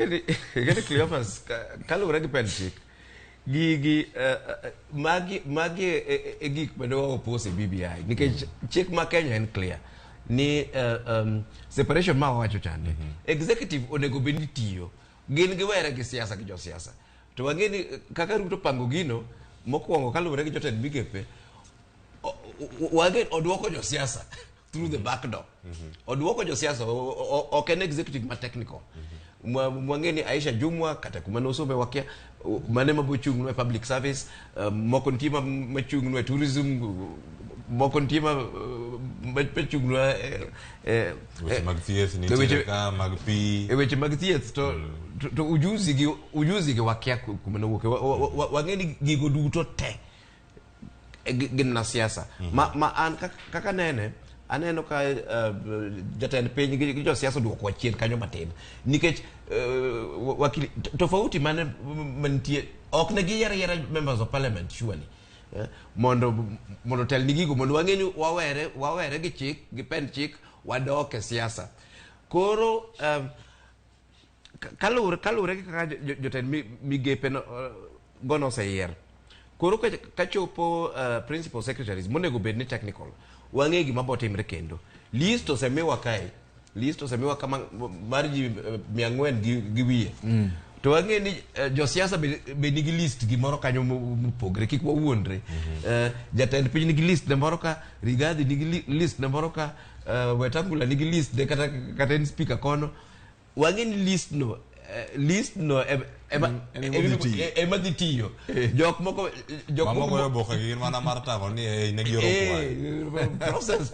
Ing'eni Cleophas, kaluwore gi pend chik, gigi magi magi e gik mane wa oppose e BBI nikech chik ma Kenya en clear ni separation ma wawacho chande. Executive onego bed ni tiyo gin giwere gi siasa gi josiasa. To wang'e ni kaka Ruto pango gino mokwongo kaluwore gi jotend migepe wang'e oduoko josiasa through the back door. Oduoko josiasa ok en executive ma technical. Mwang'e ni Aisha Jumwa kata kuma nosome wakia mane mabochung' e public service, moko nitie machung' e tourism, moko nitie machung' e weche mag thieth nitiere ka mag pi e weche mag thieth to ujuzi gi wakia kuma nowuoke. Wang'e ni gigo duto te gin na siasa. Ma an kaka nene aneno ka jatend piny gi josiasa oduoko chien kanyo matin nikech wakili tofauti mane mantie ok ne giyiero yiera members of parliament surely mondo tel ni gigo mondo wang'e ni wawere gi chik gi pend chik wadok e siasa koro kaluwore gi kaka jotend migepe go noseyier koro kachopo principal secretaries monego bed ni technical wang'e gima bo timre kendo list osemiwa kae list osemiwa kama mar ji 400 gi wiye to wang'e ni josiasa be nigi list gimoro kanyo mopogre kik wawuondre. Jatend piny nigi list ne moro ka Rigathi nigi list ne moro ka Wetangula nigi list ne kata en speaker kono wang'e ni list no En ema dhi tiyo. Ema dhi tiyo jok moko mamoko oboke gin mana mar tamo ni ne gioro kwayo. Process.